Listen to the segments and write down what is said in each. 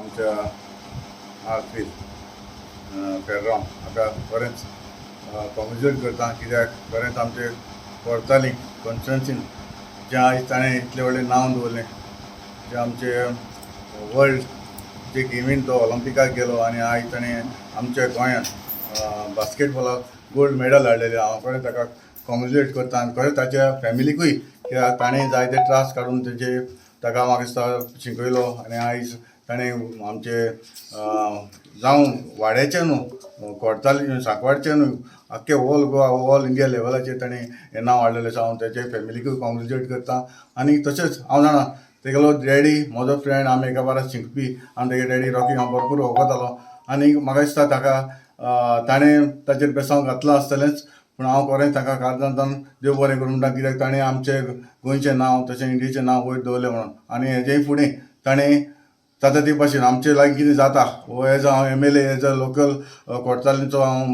आमच्या आर्फील फेर्रांव हाका खरेंच कॉंग्रेच्युलेट करता, कित्याक खरेंच आमचे कोरताली कॉन्स्टिट्युएन्सीन जें आयज ताणें इतलें व्हडलें नांव दवरलें, जें आमचे वर्ल्ड जे गेमीन तो ऑलिंपिकाक गेलो आनी आयज ताणें आमच्या गोंयांत बास्केटबॉलाक गोल्ड मेडल हाडलेलें. हांव खरें ताका कॉंग्रेच्युलेट करता आनी खरें ताच्या फॅमिलीकूय, कित्याक ताणें जायते त्रास काडून तेजे ताका म्हाका दिसता शिकयलो आनी आयज ताणें आमचे जावं वाड्याचें न्हू, कोडताली सांकवाडचें न्हू, आख्खे ऑल गोवा, ऑल इंडिया लेवलाचेर ताणें हें नांव हाडलेलें आसा. हांव तेजे फॅमिलीकूय कॉंग्रेच्युलेट करता. आनी तशेंच हांव जाणा, तेगेलो डॅडी म्हजो फ्रेंड, आमी एका बारा शिकपी आनी तेगे डॅडी रॉकी हांव भरपूर वळखतालो. आनी म्हाका दिसता ताका ताणें ताचेर बेसांव घातलां आसतलेंच, पूण हांव खरें ताका काळजांतल्यान देव बरें करूं म्हणटा, कित्याक ताणें आमचें गोंयचें नांव तशें इंडियेचें नांव वयर दवरलें म्हणून. आनी हेजेय फुडें ताणें जाता ते भाशेन आमचे लागीं कितें जाता वो एज हांव एमएलए, एज अ लोकल कोडचालींचो, हांव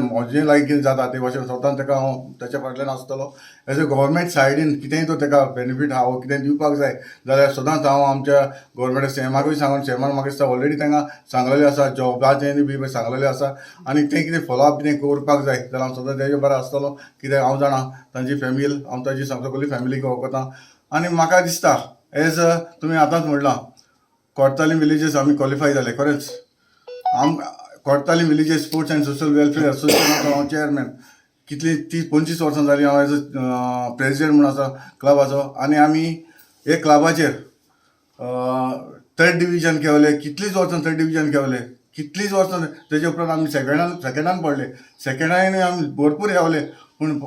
म्हजे लागीं कितें जाता ते भाशेन स्वतान ताका हांव ताच्या फाटल्यान आसतलो. एज अ गव्हर्मेंट सायडीन कितेंय तो ताका बेनिफीट आहा वो कितें दिवपाक जाय जाल्यार सदांच हांव आमच्या गव्हर्मेंट सीएमाकूय सांगून, सीएमान म्हाका दिसता ऑलरेडी तांकां सांगलेलें आसा, जॉबाचें बी सांगलेलें आसा. आनी तें कितें फॉलोअप कितें करपाक जाय जाल्यार हांव सदां तेजे बरें आसतलो, कित्याक हांव जाणा तांची फॅमिली, हांव ताजी सगळी फॅमिलीक वळखता. आनी म्हाका दिसता, एज तुमी आतांच म्हणलां, कोडताली विलेजीस आमी क्वॉलिफाय जाले. खरेंच आम कोडताली villages sports and social welfare असोसिएशनाचो हांव चेअरमॅन. कितली 30-25 वर्सां जालीं हांव एज अ प्रेजिडेंट म्हणून आसा क्लबाचो. आनी आमी एक क्लबाचेर थर्ड डिविजन खेळले, कितलींच वर्सां थर्ड डिविजन खेळले, कितलींच वर्सां. तेजे उपरांत आमी सेकंडान सेकंडान पडले, सेकंडान आमी भरपूर खेळले, पूण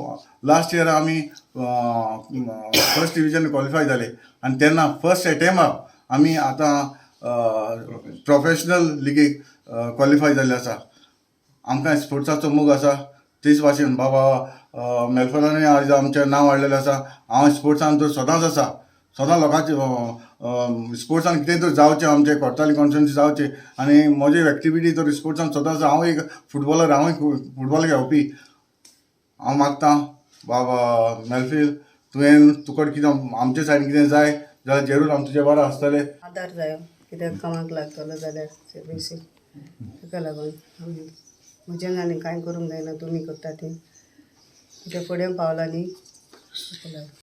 लास्ट इयर आमी फर्स्ट डिविजन क्वॉलिफाय जाले. आनी तेन्ना फर्स्ट एटेम्पाक आमी आतां प्रोफेशनल लिगेक क्वॉलिफाय जाल्ले आसा. आमकां स्पोर्ट्साचो मोग आसा. तेच भाशेन बाबा मेलफॉनानूय आयज आमचें नांव हाडलेलें आसा. हांव स्पोर्ट्सान तर सदांच आसा, सदां लोकांचे स्पोर्ट्सान कितें तर जावचें, आमचें कोडताली कॉन्स्टिट्युएन्सी जावचें. आनी म्हजी एक्टिविटी तर स्पोर्ट्सान सदांच आसा. हांव एक फुटबॉलर, हांव एक फुटबॉल खेळपी. हांव मागता, बाबा मेलफील, तुवें तुका कितें आमचे सायडीन कितें जाय जाल्यार जरूर आम तुजे बरो आसतले. आदार जायो, कित्याक कामाक लागतलो जाल्यार बेसीक, ताका लागून आमी म्हज्यान आनी कांय करूंक जायना, तुमी करता तें, कित्याक फुडें पावला न्ही, ताका लागून.